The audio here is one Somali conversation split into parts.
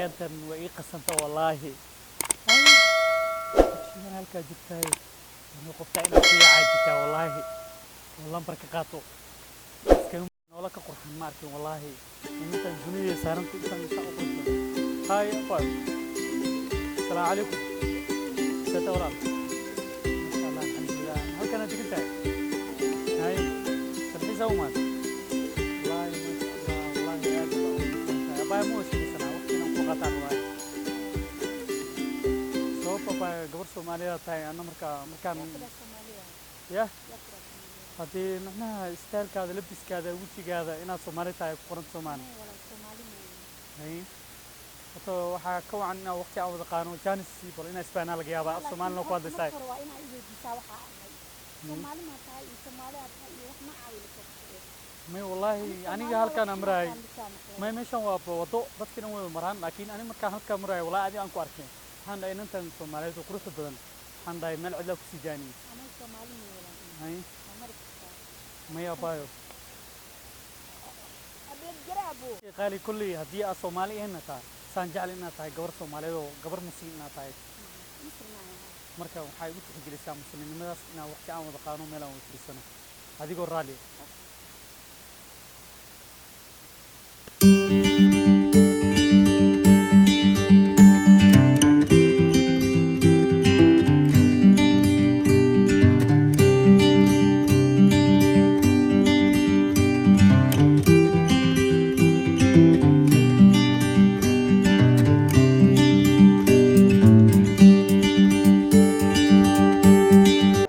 Ayaantan waa ii qasanta wallaahi. Ay, shidan halkaa joogtahay inuu qoftaa inaad ku yaacaa jirtaa wallaahi, oo lambar ka qaato iskaga noola ka qurxan ma arkin wallaahi. Intan dunida saaranta intan inta u qurxan. Hay abaa, asalaamu calaykum. Seta walaal, masha Allah, alxamdulilah. Halkanaad degan tahay? Hay, dalxiisa umaad? Wallaahi masha Allah, wallaahi aad baa u qurxan tahay. Abaa, ma washaqaysanaa waqti inaan ku qaataan wallaahi. Sabab abaa, gabar Soomaaliyeed tahay, anna markaa markaan ya haddii macnaha istaalkaada, labiskaada, wejigaada inaad Soomaali tahay ku qoran Soomaali. Hay, horta waxaa ka wacan inaan waqti aan wada qaano jaanis bal inaa isfahanaa laga yaabaa. Af Soomaalina ku hadlaysaa. Waa inaa i weydiisaa waxaa ahay. Soomaali maa tahay iyo Soomaali aad tahay iyo wax ma caawi soo baxee. May wallaahi, aniga halkaan aan maraayay, may meeshan waa waddo dadka dhan way maraan, laakiin ani markaan halkaan maraayay wallaahi adiga aan ku arkay, waxaan dhahay inantan Soomaaliyeed oo quruxda badan, waxaan dhahay meel cidlaa kusii daaniyey. Aniga Soomaali ma walaan. Hay. Waa mari kartaa. May abaayo. Abeed garaabo. Qaali, kolley haddii aad Soomaali ahna tahay, saan jecel inaad tahay gabar Soomaaliyeed oo gabar Muslim inaad tahay. Muslim aan ahay. Marka waxay igu tixgelisaa muslimnimadaas inaan waqti aan wada qaano, meel aan wada fadhiisano, adigoo raalli ah.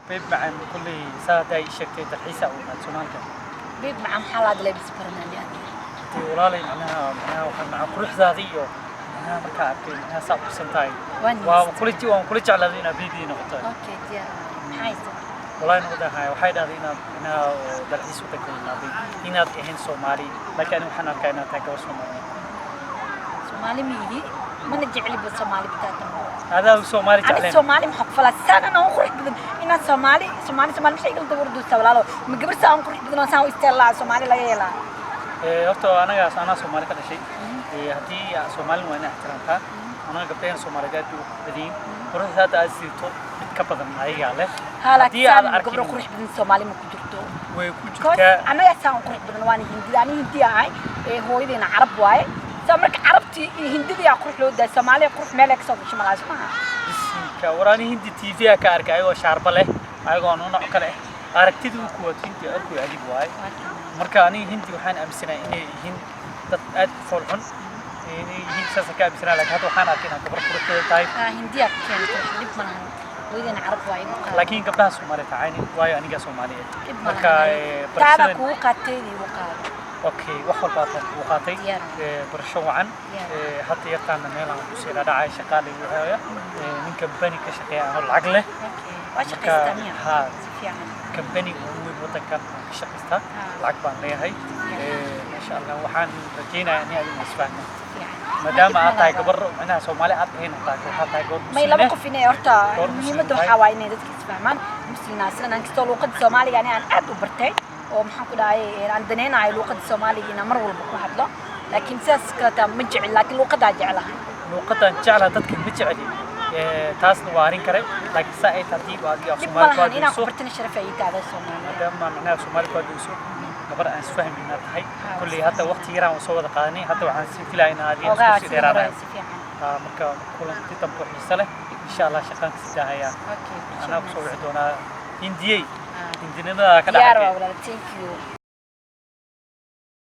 Beeb macaan, kolley saa haddaa ii sheegtay dalxiisa u imaad Soomaalka. Beeb macaan, maxaa laad leebis baranaa adiga? Hadii walaalay, macnaha waxaan macaa quruxdaada iyo macnaha markaa arkay macnaha saa quruxsan tahay. Waan waa kula waan kula jeclaaday inaad beebii noqoto. Okay, diyaar. Maxaa haysa? Wallaahi noqda haya, waxay dhahday inaad macnaha oo dalxiis wadanka u imaaday, inaad ahayn Soomaali, laakiin aniga waxaan arkaa inaad tahay gabar Soomaali. Soomaali miyihi, mana jecliba Soomaali bitaata. Adaa Soomaali ani jecleen. Soomaali maxaa ku falaa? Saan anaa u qurux badan inaan Soomaali Soomaali Soomaali maxay igala daba ordaysaa walaalo? Ma gabar saan u qurux badan oo saan u isteelaa Soomaali laga helaa? Horta anaga anaa Soomaali ka dhashay. Haddii Soomaalina waa inaa ixtiraamtaa. Anaga gabdhaheena Soomaaliyeed aad bay u qurux badan yihiin. Quruxda hadda aad siito mid ka badan ayagaa leh. Haa, laakiin Haddii aad saan arkin gabdho qurux badan Soomaali ma ku jirto. Way ku Because jirtaa. Anaga saan u qurux badan waana Hindida. Ani Hindi ahay, ee hooyadayna Carab waaye. Saa marka Carabtii iyo Hindidii aa qurux loo daay, Soomaaliya qurux meel ay kasoo gasho malaas maaha. Bisinka, waraani Hindi TV aa ka arkay ayagoo shaarba leh, ayagoo nooc kale ah. Aragtida u kuwaad Hindi arku cajiib waaye. Marka aniga Hindi waxaan aaminsanahay inay yihiin dad aad u fool xun inay yihiin, saasaan ka aaminsanahay, laakiin hadda waxaan arkay inaad gabar qurux badan tahay. Haa, Hindiyaa ka keentay, dhib ma lahan. Hooyadayna Carab waaye, igu qaad. Laakiin gabdhaha Soomaaliyeed tacayni waayo, aniga Soomaaliyeed. Dhib ma marka lahan. Taabaa barashadan kugu qaateedii igu qaado. Okay, wax walba aad kugu qaatay. Diyaar. Barasho wacan. Diyaar. Hadda yartaana meel aan kusii dhadhacay shaqaa lagu haya, nin company ka shaqeeya anoo lacag leh. Okay, waa shaqaystaa miya? Haa. Si fiican. Company ugu weyn wadankan aan ka shaqaystaa. Haa. Lacag baan leeyahay. Masha Allah, waxaan rajaynayaa in adiga isfahno Si fiican. Maadaama aad tahay Dhib ma gabar macnaha Soomaali aad ahayn, tahay waxaad tahay gabar may laba muslim. Qof inay horta Gabar muslim muhiimadda tahay. Waxaa waaye inay dadka isfahmaan muslimna aslan aan kastoo luuqadda Soomaaliga ani aan aad u bartay oo maxaan ku dhahay aan danaynayo luuqadda Soomaaliga inaan mar walba ku hadlo, laakiin sidaas kaleta ma jecel, laakiin luuqaddaa jeclahay. Luuqadan jeclaha dadka ma jeceli. Taasna waa arrin kale, laakiin saa ay tahay adiga af Dhib ma Soomaali ku lahan inaan ku hadlayso. bartana, sharaf ay tahay Soomaaliya. Maadaama macnaha Soomaali ku hadlayso, gabar aan isfahmi inaad tahay. Kulley hadda waqti yaraan waan soo wada qaadanay, hadda waxaan sii filayaa in adiga ogaa isku sii sida hore dheeraanayo. Si fiican. Marka kulanti dambe oo xiise leh insha Allah, shaqaan kasii daahayaa. Okay. Anaa kusoo wici doonaa Hindiyey, Ah. Hindinimada ka Diyaar waa dhaxay. Walaal, thank you.